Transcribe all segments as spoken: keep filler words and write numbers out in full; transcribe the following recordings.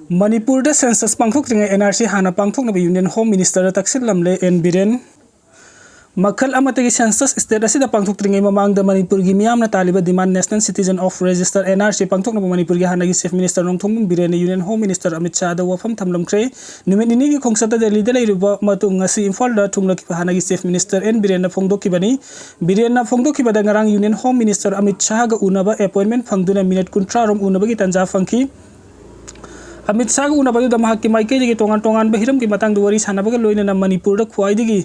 ꯃꯅꯤꯄꯨꯔꯗ census ꯄꯥꯡꯊꯣꯛꯇ꯭ꯔꯤꯉꯩ and R C ꯍꯥꯟꯅ ꯄꯥꯡꯊꯣꯛꯅꯕ ꯌꯨꯅꯤꯌꯟ ꯍꯣꯝ ꯃꯤꯅꯤꯁꯇꯔꯗ ꯇꯛꯁꯤꯜꯂꯝꯂꯦ ꯑꯦꯟ ꯕꯤꯔꯦꯟ꯫ ꯃꯈꯜ ꯑꯃꯠꯇꯒꯤ ꯁꯦꯟꯁꯁ ꯁ꯭ꯇꯦꯠ ꯑꯁꯤꯗ ꯄꯥꯡꯊꯣꯛꯇ꯭ꯔꯤꯉꯩ ꯃꯃꯥꯡꯗ ꯃꯅꯤꯄꯨꯔꯒꯤ ꯃꯤꯌꯥꯝꯅ ꯇꯥꯜꯂꯤꯕ demand National Citizen of Register, N R C ꯄꯥꯡꯊꯣꯛꯅꯕ ꯃꯅꯤꯄꯨꯔꯒꯤ ꯍꯥꯟꯅꯒꯤ ꯆꯤꯐ ꯃꯤꯅꯤꯁꯇꯔ ꯅꯣꯡꯊꯣꯝꯕꯝ ꯕꯤꯔꯦꯟꯅ ꯌꯨꯅꯤꯌꯟ ꯍꯣꯝ ꯃꯤꯅꯤꯁꯇꯔ ꯑꯃꯤꯠ ꯁꯥꯍꯗ ꯋꯥꯐꯝ ꯊꯝꯂꯝꯈ꯭ꯔꯦ꯫ ꯅꯨꯃꯤꯠ ꯅꯤꯅꯤꯒꯤ ꯈꯣꯡꯆꯠꯇ ꯗꯦꯜꯂꯤꯗ ꯂꯩꯔꯨꯕ ꯃꯇꯨꯡ ꯉꯁꯤ ꯏꯝꯐꯥꯜꯗ ꯊꯨꯡꯂꯛꯈꯤꯕ ꯍꯥꯟꯅꯒꯤ ꯆꯤꯐ ꯃꯤꯅꯤꯁꯇꯔ ꯑꯦꯟ ꯕꯤꯔꯦꯟꯅ ꯐꯣꯡꯗꯣꯛꯈꯤꯕꯅꯤ꯫ ꯕꯤꯔꯦꯟꯅ ꯐꯣꯡꯗꯣꯛꯈꯤꯕꯗ ꯉꯔꯥꯡ ꯌꯨꯅꯤꯌꯟ ꯍꯣꯝ ꯃꯤꯅꯤꯁꯇꯔ ꯑꯃꯤꯠ ꯁꯥꯍꯒ ꯎꯅꯕ ꯑꯦꯄꯣꯏꯟꯃꯦꯟ ꯐꯪꯗꯨꯅ ꯃꯤꯅꯠ ꯀꯨꯟꯊ꯭ꯔꯥ ꯔꯣꯝ ꯎꯅꯕꯒꯤ ꯇꯥꯟꯖꯥ ꯐꯪꯈꯤ꯫ ꯑꯃꯤꯠ ꯁꯥꯍꯒ ꯎꯅꯕꯗꯨꯗ ꯃꯍꯥꯛꯀꯤ ꯃꯥꯏꯀꯩꯗꯒꯤ ꯇꯣꯉꯥꯟ ꯇꯣꯉꯥꯟꯕ ꯍꯤꯔꯝꯒꯤ ꯃꯇꯥꯡꯗ ꯋꯥꯔꯤ ꯁꯥꯟꯅꯕꯒ ꯂꯣꯏꯅꯅ ꯃꯅꯤꯄꯨꯔꯗ ꯈ꯭ꯋꯥꯏꯗꯒꯤ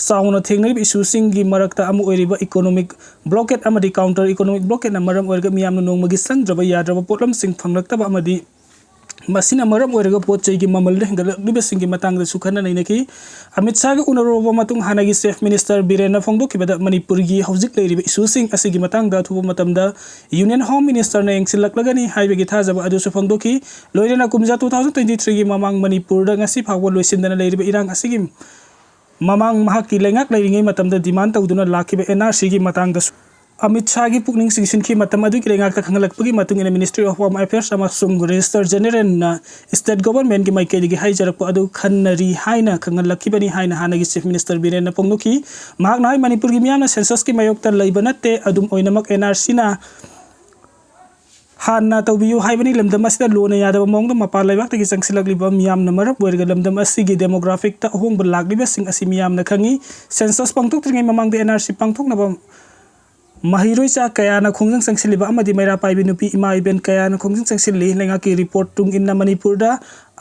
ꯆꯥꯎꯅ ꯊꯦꯡꯅꯔꯤꯕ ꯏꯁꯨꯁꯤꯡꯒꯤ ꯃꯔꯛꯇ ꯑꯃ ꯑꯣꯏꯔꯤꯕ ꯏꯀꯣꯅꯣꯃꯤꯛ ꯕ꯭ꯂꯣꯀꯦꯠ ꯑꯃꯗꯤ ꯀꯥꯎꯟꯇꯔ ꯏꯀꯣꯅꯣꯃꯤꯛ ꯕ꯭ꯂꯣꯀꯦꯠꯅ ꯃꯔꯝ ꯑꯣꯏꯔꯒ ꯃꯤꯌꯥꯝꯅ ꯅꯣꯡꯃꯒꯤ ꯆꯪꯗ꯭ꯔꯕ ꯌꯥꯗ꯭ꯔꯕ ꯄꯣꯠꯂꯝꯁꯤꯡ ꯐꯪꯂꯛꯇꯕ ꯑꯃꯗꯤ ꯃꯁꯤꯅ ꯃꯔꯝ ꯑꯣꯏꯔꯒ ꯄꯣꯠ ꯆꯩꯒꯤ ꯃꯃꯜ ꯍꯦꯟꯒꯠꯂꯛꯂꯤꯕꯁꯤꯡꯒꯤ ꯃꯇꯥꯡꯗꯁꯨ ꯈꯟꯅ ꯅꯩꯅꯈꯤ꯫ ꯑꯃꯤꯠ ꯁꯥꯍꯒ ꯎꯅꯔꯨꯔꯕ ꯃꯇꯨꯡ ꯍꯥꯟꯅꯒꯤ ꯆꯤꯐ ꯃꯤꯅꯤꯁꯇꯔ ꯕꯤꯔꯦꯟꯅ ꯐꯣꯡꯗꯣꯛꯈꯤꯕꯗ ꯃꯅꯤꯄꯨꯔꯒꯤ ꯍꯧꯖꯤꯛ ꯂꯩꯔꯤꯕ ꯏꯁꯨꯁꯤꯡ ꯑꯁꯤꯒꯤ ꯃꯇꯥꯡꯗ ꯑꯊꯨꯕ ꯃꯇꯝꯗ ꯌꯨꯅꯤꯌꯟ ꯍꯣꯝ ꯃꯤꯅꯤꯁꯇꯔꯅ ꯌꯦꯡꯁꯤꯜꯂꯛꯂꯒꯅꯤ ꯍꯥꯏꯕꯒꯤ ꯊꯥꯖꯕ ꯑꯗꯨꯁꯨ ꯐꯣꯡꯗꯣꯛꯈꯤ꯫ ꯂꯣꯏꯅꯅ ꯀꯨꯝꯖꯥ two thousand twenty threeꯒꯤ ꯃꯃꯥꯡ ꯃꯅꯤꯄꯨꯔꯗ ꯉꯁꯤ ꯐꯥꯎꯕ ꯂꯣꯏꯁꯤꯟꯗꯅ ꯂꯩꯔꯤꯕ ꯏꯔꯥꯡ ꯑꯁꯤꯒꯤ ꯃꯃꯥꯡ ꯃꯍꯥꯛꯀꯤ ꯂꯩꯉꯥꯛ ꯂꯩꯔꯤꯉꯩ ꯃꯇꯝꯗ demand ꯇꯧꯗꯨꯅ ꯂꯥꯛꯈꯤꯕ ꯑꯦꯟ ꯑꯥꯔ ꯁꯤꯒꯤ ꯃꯇꯥꯡꯗꯁꯨ ꯑꯃꯤꯠ ꯁꯥꯍꯒꯤ ꯄꯨꯛꯅꯤꯡ ꯆꯤꯡꯁꯤꯟꯈꯤ꯫ ꯃꯇꯝ ꯑꯗꯨꯒꯤ ꯂꯩꯉꯥꯛꯇ ꯈꯪꯍꯜꯂꯛꯄꯒꯤ ꯃꯇꯨꯡ ꯏꯟꯅ Ministry of Home Affairs ꯑꯃꯁꯨꯡ ꯔꯦꯖꯤꯁꯇꯔ ꯖꯦꯅꯦꯔꯦꯜꯅ ꯁ꯭ꯇꯦꯠ ꯒꯣꯚꯔꯟꯃꯦꯟꯠꯀꯤ ꯃꯥꯏꯀꯩꯗꯒꯤ ꯍꯥꯏꯖꯔꯛꯄ ꯑꯗꯨ ꯈꯟꯅꯔꯤ ꯍꯥꯏꯅ ꯈꯪꯍꯜꯂꯛꯈꯤꯕꯅꯤ ꯍꯥꯏꯅ ꯍꯥꯟꯅꯒꯤ ꯆꯤꯐ ꯃꯤꯅꯤꯁꯇꯔ ꯕꯤꯔꯦꯟꯅ ꯐꯣꯡꯗꯣꯛꯈꯤ꯫ ꯃꯍꯥꯛꯅ ꯍꯥꯏ, ꯃꯅꯤꯄꯨꯔꯒꯤ ꯃꯤꯌꯥꯝꯅ ꯁꯦꯟꯁꯁꯀꯤ ꯃꯥꯌꯣꯛꯇ ꯂꯩꯕ ꯅꯠꯇꯦ, ꯑꯗꯨꯝ ꯑꯣꯏꯅꯃꯛ ꯑꯦꯟ ꯑꯥꯔ ꯁꯤꯅ ꯍꯥꯟꯅ ꯇꯧꯕꯤꯌꯨ ꯍꯥꯏꯕꯅꯤ꯫ ꯂꯝꯗꯝ ꯑꯁꯤꯗ ꯂꯣꯟꯅ ꯌꯥꯗꯕ ꯃꯑꯣꯡꯗ ꯃꯄꯥꯟ ꯂꯩꯕꯥꯛꯇꯒꯤ ꯆꯪꯁꯤꯜꯂꯛꯂꯤꯕ ꯃꯤꯌꯥꯝꯅ ꯃꯔꯝ ꯑꯣꯏꯔꯒ ꯂꯝꯗꯝ ꯑꯁꯤꯒꯤ ꯗꯦꯃꯣꯒ꯭ꯔꯥꯐꯤꯛꯇ ꯑꯍꯣꯡꯕ ꯂꯥꯛꯂꯤꯕꯁꯤꯡ ꯑꯁꯤ ꯃꯤꯌꯥꯝꯅ ꯈꯪꯏ꯫ ꯁꯦꯟꯁꯁ ꯄꯥꯡꯊꯣꯛꯇ꯭ꯔꯤꯉꯩ ꯃꯃꯥꯡꯗ ꯑꯦꯟ ꯑꯥꯔ ꯁꯤ ꯄꯥꯡꯊꯣꯛꯅꯕ ꯃꯍꯩꯔꯣꯏ ꯆꯥ ꯀꯌꯥꯅ ꯈꯣꯡꯖꯪ ꯆꯪꯁꯤꯜꯂꯤꯕ ꯑꯃꯗꯤ ꯃꯩꯔꯥ ꯄꯥꯏꯕꯤ ꯅꯨꯄꯤ ꯏꯃꯥ ꯏꯕꯦꯟ ꯀꯌꯥꯅ ꯈꯣꯡꯖꯪ ꯆꯪꯁꯤꯜꯂꯤ꯫ ꯂꯩꯉꯥꯛꯀꯤ ꯔꯤꯄꯣꯔꯠ ꯇꯨꯡ ꯏꯟꯅ ꯃꯅꯤꯄꯨꯔꯗ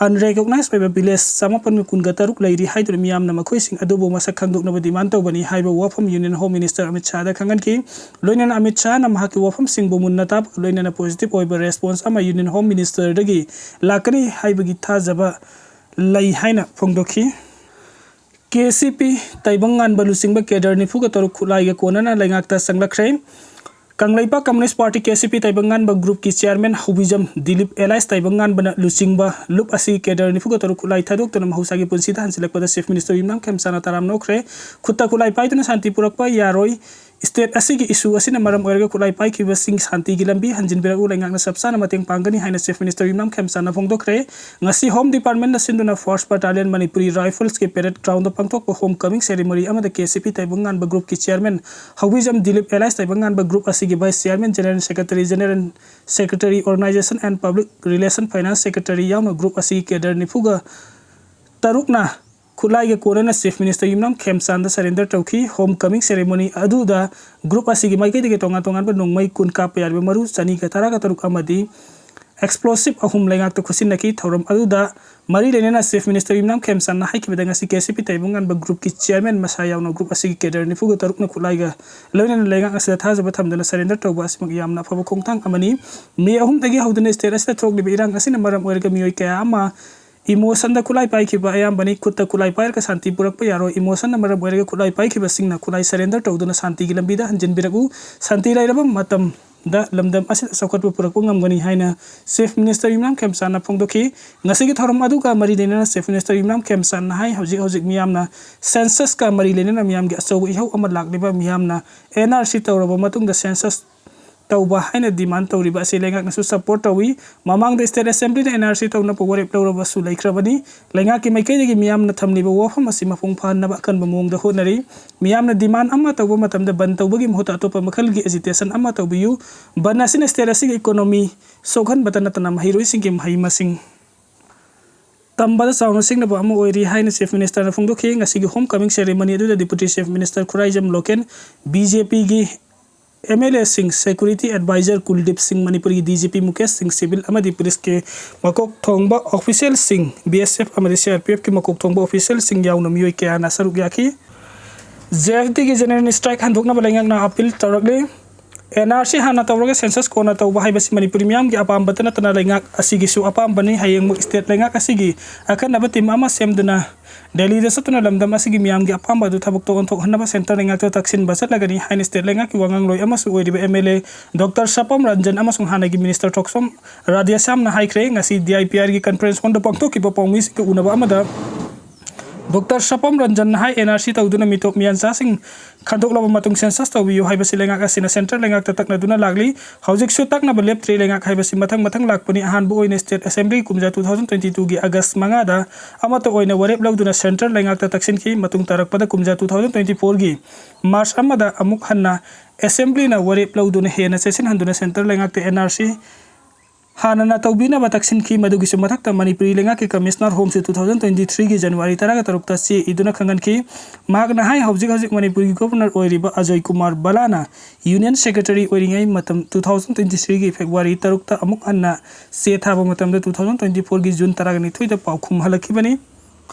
unrecognized ꯑꯣꯏꯕ ꯚꯤꯂꯦꯖ ꯆꯥꯃꯥꯄꯟ ꯀꯨꯟꯒ ꯇꯔꯨꯛ ꯂꯩꯔꯤ ꯍꯥꯏꯗꯨꯅ ꯃꯤꯌꯥꯝꯅ ꯃꯈꯣꯏꯁꯤꯡ ꯑꯗꯨꯕꯨ ꯃꯁꯛ ꯈꯪꯗꯣꯛꯅꯕ demand ꯇꯧꯕꯅꯤ ꯍꯥꯏꯕ ꯋꯥꯐꯝ ꯌꯨꯅꯤꯌꯟ ꯍꯣꯝ ꯃꯤꯅꯤꯁꯇꯔ ꯑꯃꯤꯠ ꯁꯥꯍꯗ ꯈꯪꯍꯟꯈꯤ꯫ ꯂꯣꯏꯅꯅ ꯑꯃꯤꯠ ꯁꯥꯍꯅ ꯃꯍꯥꯛꯀꯤ ꯋꯥꯐꯝꯁꯤꯡꯕꯨ ꯃꯨꯟꯅ ꯇꯥꯕꯒ ꯂꯣꯏꯅꯅ positive ꯑꯣꯏꯕ response ꯑꯃ ꯌꯨꯅꯤꯌꯟ ꯍꯣꯝ ꯃꯤꯅꯤꯁꯇꯔꯗꯒꯤ ꯂꯥꯛꯀꯅꯤ ꯍꯥꯏꯕꯒꯤ ꯊꯥꯖꯕ ꯂꯩ ꯍꯥꯏꯅ ꯐꯣꯡꯗꯣꯛꯈꯤ꯫ ꯀꯦ ꯁꯤ ꯄꯤ ꯇꯥꯏꯕꯪꯉꯥꯟꯕ ꯂꯨꯆꯤꯡꯕ ꯀꯦꯗꯔ ꯅꯤꯐꯨꯒ ꯇꯔꯨꯛ ꯈꯨꯠꯂꯥꯏꯒ ꯀꯣꯟꯅꯅ ꯂꯩꯉꯥꯛꯇ ꯆꯪꯂꯛꯈ꯭ꯔꯦ꯫ Kangleipak communist party, K C ꯄꯤ, ꯇꯥꯏꯕꯪꯉꯥꯟꯕ ꯒ꯭ꯔꯨꯞꯀꯤ ꯆꯤꯌꯥꯔꯃꯦꯟ ꯍꯧꯕꯤꯖꯝ ꯗꯤꯂꯤꯞ ꯑꯦꯂꯥꯏꯁ ꯇꯥꯏꯕꯪꯉꯥꯟꯕꯅ ꯂꯨꯆꯤꯡꯕ ꯂꯨꯞ ꯑꯁꯤ ꯀꯦꯗꯔ ꯅꯤꯐꯨꯒ ꯇꯔꯨꯛ ꯈꯨꯠꯂꯥꯏ ꯊꯥꯗꯣꯛꯇꯨꯅ ꯃꯍꯧꯁꯥꯒꯤ ꯄꯨꯟꯁꯤꯗ ꯍꯟꯖꯤꯜꯂꯛꯄꯗ ꯆꯤꯐ ꯃꯤꯅꯤꯁꯇꯔ ꯌꯨꯝꯅꯥꯝ ꯈꯦꯝꯆꯥꯅ ꯇꯔꯥꯝ ꯅꯣꯛꯈ꯭ꯔꯦ꯫ ꯈꯨꯠꯇ ꯈꯨꯠꯂꯥꯏ ꯄꯥꯏꯗꯨꯅ ꯁꯥꯟꯇꯤ ꯄꯨꯔꯛꯄ ꯌꯥꯔꯣꯏ꯫ state ꯑꯁꯤꯒꯤ issue ꯑꯁꯤꯅ ꯃꯔꯝ ꯑꯣꯏꯔꯒ ꯈꯨꯠꯂꯥꯏ ꯄꯥꯏꯈꯤꯕꯁꯤꯡ ꯁꯥꯟꯇꯤꯒꯤ ꯂꯝꯕꯤ ꯍꯟꯖꯤꯟꯕꯤꯔꯛꯎ, ꯂꯩꯉꯥꯛꯅ ꯆꯞ ꯆꯥꯅ ꯃꯇꯦꯡ ꯄꯥꯡꯒꯅꯤ ꯍꯥꯏꯅ Chief Minister ꯌꯨꯝꯅꯥꯝ ꯈꯦꯝꯆꯥꯟꯅ ꯐꯣꯡꯗꯣꯛꯈ꯭ꯔꯦ꯫ ꯉꯁꯤ Home Departmentꯅ ꯁꯤꯟꯗꯨꯅ First Battalion Manipuri Riflesꯀꯤ parade groundꯗ ꯄꯥꯡꯊꯣꯛꯄ home coming ceremony ꯑꯃꯗ KCP ꯇꯥꯏꯕꯪꯉꯥꯟꯕ groupꯀꯤ chairman ꯍꯧꯕꯤꯖꯝ Dilip alias ꯇꯥꯏꯕꯪꯉꯥꯟꯕ group ꯑꯁꯤꯒꯤ vice chairman, general secretary, general secretary, organization and public relation, finance secretary ꯌꯥꯎꯅ group ꯑꯁꯤꯒꯤ cadre ꯅꯤꯐꯨꯒ ꯇꯔꯨꯛꯅ ꯈꯨꯠꯂꯥꯏꯒ ꯀꯣꯟꯅꯅ Chief Minister ꯌꯨꯝꯅꯥꯝ ꯈꯦꯝꯆꯥꯟꯗ surrender ꯇꯧꯈꯤ꯫ Home coming ceremony ꯑꯗꯨꯗ group ꯑꯁꯤꯒꯤ ꯃꯥꯏꯀꯩꯗꯒꯤ ꯇꯣꯉꯥꯟ ꯇꯣꯉꯥꯟꯕ ꯅꯣꯡꯃꯩ ꯀꯨꯟ ꯀꯥꯞꯄ ꯌꯥꯔꯤꯕ ꯃꯔꯨ ꯆꯅꯤꯒ ꯇꯔꯥꯒ ꯇꯔꯨꯛ ꯑꯃꯗꯤ explosive ꯑꯍꯨꯝ ꯂꯩꯉꯥꯛꯇ ꯈꯨꯠꯁꯤꯟꯅꯈꯤ꯫ ꯊꯧꯔꯝ ꯑꯗꯨꯗ ꯃꯔꯤ ꯂꯩꯅꯅ Chief Minister ꯌꯨꯝꯅꯥꯝ ꯈꯦꯝꯆꯥꯟꯅ ꯍꯥꯏꯈꯤꯕꯗ, ꯉꯁꯤ KCP ꯇꯥꯏꯕꯪꯉꯥꯟꯕ groupꯀꯤ chairman ꯃꯁꯥ ꯌꯥꯎꯅ group ꯑꯁꯤꯒꯤ cadre ꯅꯤꯐꯨꯒ ꯇꯔꯨꯛꯅ ꯈꯨꯠꯂꯥꯏꯒ ꯂꯣꯏꯅꯅ ꯂꯩꯉꯥꯛ ꯑꯁꯤꯗ ꯊꯥꯖꯕ ꯊꯝꯗꯨꯅ surrender ꯇꯧꯕ ꯑꯁꯤꯃꯛ ꯌꯥꯝꯅ ꯑꯐꯕ ꯈꯣꯡꯊꯥꯡ ꯑꯃꯅꯤ꯫ May ꯑꯍꯨꯝꯗꯒꯤ ꯍꯧꯗꯨꯅ state ꯑꯁꯤꯗ ꯊꯣꯛꯂꯤꯕ ꯏꯔꯥꯡ ꯑꯁꯤꯅ ꯃꯔꯝ ꯑꯣꯏꯔꯒ ꯃꯤꯑꯣꯏ ꯀꯌꯥ ꯑꯃ emotionꯗ ꯈꯨꯠꯂꯥꯏ ꯄꯥꯏꯈꯤꯕ ꯑꯌꯥꯝꯕꯅꯤ꯫ ꯈꯨꯠꯇ ꯈꯨꯠꯂꯥꯏ ꯄꯥꯏꯔꯒ ꯁꯥꯟꯇꯤ ꯄꯨꯔꯛꯄ ꯌꯥꯔꯣꯏ꯫ Emotionꯅ ꯃꯔꯝ ꯑꯣꯏꯔꯒ ꯈꯨꯠꯂꯥꯏ ꯄꯥꯏꯈꯤꯕꯁꯤꯡꯅ ꯈꯨꯠꯂꯥꯏ surrender ꯇꯧꯗꯨꯅ ꯁꯥꯟꯇꯤꯒꯤ ꯂꯝꯕꯤꯗ ꯍꯟꯖꯤꯟꯕꯤꯔꯛꯎ꯫ ꯁꯥꯟꯇꯤ ꯂꯩꯔꯕ ꯃꯇꯝꯗ ꯂꯝꯗꯝ ꯑꯁꯤꯗ ꯆꯥꯎꯈꯠꯄ ꯄꯨꯔꯛꯄ ꯉꯝꯒꯅꯤ ꯍꯥꯏꯅ Chief Minister ꯌꯨꯝꯅꯥꯝ ꯈꯦꯝꯆꯥꯟꯅ ꯐꯣꯡꯗꯣꯛꯈꯤ꯫ ꯉꯁꯤꯒꯤ ꯊꯧꯔꯝ ꯑꯗꯨꯒ ꯃꯔꯤ ꯂꯩꯅꯅ Chief Minister ꯌꯨꯝꯅꯥꯝ ꯈꯦꯝꯆꯥꯟꯅ ꯍꯥꯏ, ꯍꯧꯖꯤꯛ ꯍꯧꯖꯤꯛ ꯃꯤꯌꯥꯝꯅ censusꯀ ꯃꯔꯤ ꯂꯩꯅꯅ ꯃꯤꯌꯥꯝꯒꯤ ꯑꯆꯧꯕ ꯏꯍꯧ ꯑꯃ ꯂꯥꯛꯂꯤꯕ, ꯃꯤꯌꯥꯝꯅ NRC ꯇꯧꯔꯕ ꯃꯇꯨꯡꯗ census ꯇꯧꯕ ꯍꯥꯏꯅ demand ꯇꯧꯔꯤꯕ ꯑꯁꯤ ꯂꯩꯉꯥꯛꯅꯁꯨ support ꯇꯧꯏ꯫ ꯃꯃꯥꯡꯗ state assemblyꯅ NRC ꯇꯧꯅꯕ ꯋꯥꯔꯦꯞ ꯂꯧꯔꯕꯁꯨ ꯂꯩꯈ꯭ꯔꯕꯅꯤ꯫ ꯂꯩꯉꯥꯛꯀꯤ ꯃꯥꯏꯀꯩꯗꯒꯤ ꯃꯤꯌꯥꯝꯅ ꯊꯝꯂꯤꯕ ꯋꯥꯐꯝ ꯑꯁꯤ ꯃꯄꯨꯡ ꯐꯥꯍꯟꯅꯕ ꯑꯀꯟꯕ ꯃꯑꯣꯡꯗ ꯍꯣꯠꯅꯔꯤ꯫ ꯃꯤꯌꯥꯝꯅ demand ꯑꯃ ꯇꯧꯕ ꯃꯇꯝꯗ ꯕꯟ ꯇꯧꯕꯒꯤ ꯃꯍꯨꯠꯇ ꯑꯇꯣꯞꯄ ꯃꯈꯜꯒꯤ agitation ꯑꯃ ꯇꯧꯕꯤꯌꯨ꯫ ꯕꯟ ꯑꯁꯤꯅ state ꯑꯁꯤꯒꯤ economy ꯁꯣꯛꯍꯟꯕꯇ ꯅꯠꯇꯅ ꯃꯍꯩꯔꯣꯏꯁꯤꯡꯒꯤ ꯃꯍꯩ ꯃꯁꯤꯡ ꯇꯝꯕꯗ ꯆꯥꯎꯅ ꯁꯤꯡꯅꯕ ꯑꯃ ꯑꯣꯏꯔꯤ ꯍꯥꯏꯅ Chief Ministerꯅ ꯐꯣꯡꯗꯣꯛꯈꯤ꯫ ꯉꯁꯤꯒꯤ home coming ceremony ꯑꯗꯨꯗ Deputy Chief Minister Khuraijam Loken, BJPꯒꯤ MLAꯁꯤꯡ, security advisor ꯀꯨꯜꯗꯤꯞ ꯁꯤꯡ, ꯃꯅꯤꯄꯨꯔꯒꯤ DGP ꯃꯨꯀꯦꯁ ꯁꯤꯡ, civil ꯑꯃꯗꯤ policeꯀꯤ ꯃꯀꯣꯛ ꯊꯣꯡꯕ officialꯁꯤꯡ, BSF ꯑꯃꯗꯤ CRPFꯀꯤ ꯃꯀꯣꯛ ꯊꯣꯡꯕ officialꯁꯤꯡ ꯌꯥꯎꯅ ꯃꯤꯑꯣꯏ ꯀꯌꯥꯅ ꯁꯔꯨꯛ ꯌꯥꯈꯤ꯫ JFDꯒꯤ general strike ꯍꯟꯗꯣꯛꯅꯕ ꯂꯩꯉꯥꯛꯅ appeal ꯇꯧꯔꯛꯂꯤ꯫ NRC ꯍꯥꯟꯅ ꯇꯧꯔꯒ census ꯀꯣꯟꯅ ꯇꯧꯕ ꯍꯥꯏꯕꯁꯤ ꯃꯅꯤꯄꯨꯔꯤ ꯃꯤꯌꯥꯝꯒꯤ ꯑꯄꯥꯝꯕꯇ ꯅꯠꯇꯅ ꯂꯩꯉꯥꯛ ꯑꯁꯤꯒꯤꯁꯨ ꯑꯄꯥꯝꯕꯅꯤ꯫ ꯍꯌꯦꯡꯃꯛ state ꯂꯩꯉꯥꯛ ꯑꯁꯤꯒꯤ ꯑꯈꯟꯅꯕ team ꯑꯃ ꯁꯦꯝꯗꯨꯅ ꯗꯦꯜꯂꯤꯗ ꯆꯠꯇꯨꯅ ꯂꯝꯗꯝ ꯑꯁꯤꯒꯤ ꯃꯤꯌꯥꯝꯒꯤ ꯑꯄꯥꯝꯕ ꯑꯗꯨ ꯊꯕꯛꯇ ꯑꯣꯟꯊꯣꯛꯍꯟꯅꯕ centre ꯂꯩꯉꯥꯛꯇ ꯇꯛꯁꯤꯟꯕ ꯆꯠꯂꯒꯅꯤ ꯍꯥꯏꯅ state ꯂꯩꯉꯥꯛꯀꯤ ꯋꯥꯉꯥꯡꯂꯣꯏ ꯑꯃꯁꯨ ꯑꯣꯏꯔꯤꯕ MLA Doctor ꯁꯄꯝ ꯔꯟꯖꯟ ꯑꯃꯁꯨꯡ ꯍꯥꯟꯅꯒꯤ minister ꯊꯣꯛꯁꯣꯝ ꯔꯥꯙꯦꯁ꯭ꯌꯥꯝꯅ ꯍꯥꯏꯈ꯭ꯔꯦ꯫ ꯉꯁꯤ DIPRꯒꯤ conference hallꯗ ꯄꯥꯡꯊꯣꯛꯈꯤꯕ ꯄꯥꯎꯃꯤꯁꯤꯡꯒ ꯎꯅꯕ ꯑꯃꯗ ꯗꯣꯛꯇꯔ ꯁꯄꯝ ꯔꯟꯖꯟꯅ ꯍꯥꯏ, ꯑꯦꯟ ꯑꯥꯔ ꯁꯤ ꯇꯧꯗꯨꯅ ꯃꯤꯇꯣꯞ ꯃꯤꯌꯥꯟꯆꯥꯁꯤꯡ ꯈꯟꯗꯣꯛꯂꯕ ꯃꯇꯨꯡ ꯁꯦꯟꯁꯁ ꯇꯧꯕꯤꯌꯨ ꯍꯥꯏꯕꯁꯤ ꯂꯩꯉꯥꯛ ꯑꯁꯤꯅ ꯁꯦꯟꯇꯔ ꯂꯩꯉꯥꯛꯇ ꯇꯛꯅꯗꯨꯅ ꯂꯥꯛꯂꯤ꯫ ꯍꯧꯖꯤꯛꯁꯨ ꯇꯛꯅꯕ ꯂꯦꯞꯇ꯭ꯔꯤ꯫ ꯂꯩꯉꯥꯛ ꯍꯥꯏꯕꯁꯤ ꯃꯊꯪ ꯃꯊꯪ ꯂꯥꯛꯄꯅꯤ꯫ ꯑꯍꯥꯟꯕ ꯑꯣꯏꯅ ꯁ꯭ꯇꯦꯠ ꯑꯦꯁꯦꯝꯕ꯭ꯂꯤ ꯀꯨꯝꯖꯥ ꯇꯨ ꯊꯥꯎꯖꯟ ꯇ꯭ꯋꯦꯟꯇꯤ ꯇꯨꯒꯤ ꯑꯥꯒꯁ ꯃꯉꯥꯗ ꯑꯃꯠꯇ ꯑꯣꯏꯅ ꯋꯥꯔꯦꯞ ꯂꯧꯗꯨꯅ ꯁꯦꯟꯇꯔ ꯂꯩꯉꯥꯛꯇ ꯇꯛꯁꯤꯟꯈꯤ꯫ ꯃꯇꯨꯡ ꯇꯥꯔꯛꯄꯗ ꯀꯨꯝꯖꯥ ꯇꯨ ꯊꯥꯎꯖꯟ ꯇ꯭ꯋꯦꯟꯇꯤ ꯐꯣꯔꯒꯤ ꯃꯥꯔꯆ ꯑꯃꯗ ꯑꯃꯨꯛ ꯍꯟꯅ ꯑꯦꯁꯦꯝꯕ꯭ꯂꯤꯅ ꯋꯥꯔꯦꯞ ꯂꯧꯗꯨꯅ ꯍꯦꯟꯅ ꯆꯦꯠꯁꯤꯟꯍꯟꯗꯨꯅ ꯁꯦꯟꯇꯔ ꯂꯩꯉꯥꯛꯇ ꯑꯦꯟ ꯑꯥꯔ ꯁꯤ ꯍꯥꯟꯅꯅ ꯇꯧꯕꯤꯅꯕ ꯇꯛꯁꯤꯟꯈꯤ꯫ ꯃꯗꯨꯒꯤꯁꯨ ꯃꯊꯛꯇ ꯃꯅꯤꯄꯨꯔꯤ ꯂꯩꯉꯥꯛꯀꯤ ꯀꯃꯤꯁꯅꯔ ꯍꯣꯝꯁꯨ ꯇꯨ ꯊꯥꯎꯖꯟ ꯇ꯭ꯋꯦꯟꯇꯤ ꯊ꯭ꯔꯤꯒꯤ ꯖꯅꯋꯥꯔꯤ ꯇꯔꯥꯒ ꯇꯔꯨꯛꯇ ꯆꯦ ꯏꯗꯨꯅ ꯈꯪꯍꯟꯈꯤ꯫ ꯃꯍꯥꯛꯅ ꯍꯥꯏ, ꯍꯧꯖꯤꯛ ꯍꯧꯖꯤꯛ ꯃꯅꯤꯄꯨꯔꯒꯤ ꯒꯣꯚꯔꯅꯔ ꯑꯣꯏꯔꯤꯕ ꯑꯖꯣꯏ ꯀꯨꯃꯥꯔ ꯕꯂꯥꯅ ꯌꯨꯅꯤꯌꯟ ꯁꯦꯀ꯭ꯔꯦꯇꯔꯤ ꯑꯣꯏꯔꯤꯉꯩ ꯃꯇꯝ ꯇꯨ ꯊꯥꯎꯖꯟ ꯇ꯭ꯋꯦꯟꯇꯤ ꯊ꯭ꯔꯤꯒꯤ ꯐꯦꯕ꯭ꯔꯨꯋꯥꯔꯤ ꯇꯔꯨꯛꯇ ꯑꯃꯨꯛ ꯍꯟꯅ ꯆꯦ ꯊꯥꯕ ꯃꯇꯝꯗ ꯇꯨ ꯊꯥꯎꯖꯟ ꯇ꯭ꯋꯦꯟꯇꯤ ꯐꯣꯔꯒꯤ ꯖꯨꯟ ꯇꯔꯥꯒ ꯅꯤꯊꯣꯏꯗ ꯄꯥꯎꯈꯨꯝ ꯍꯜꯂꯛꯈꯤꯕꯅꯤ꯫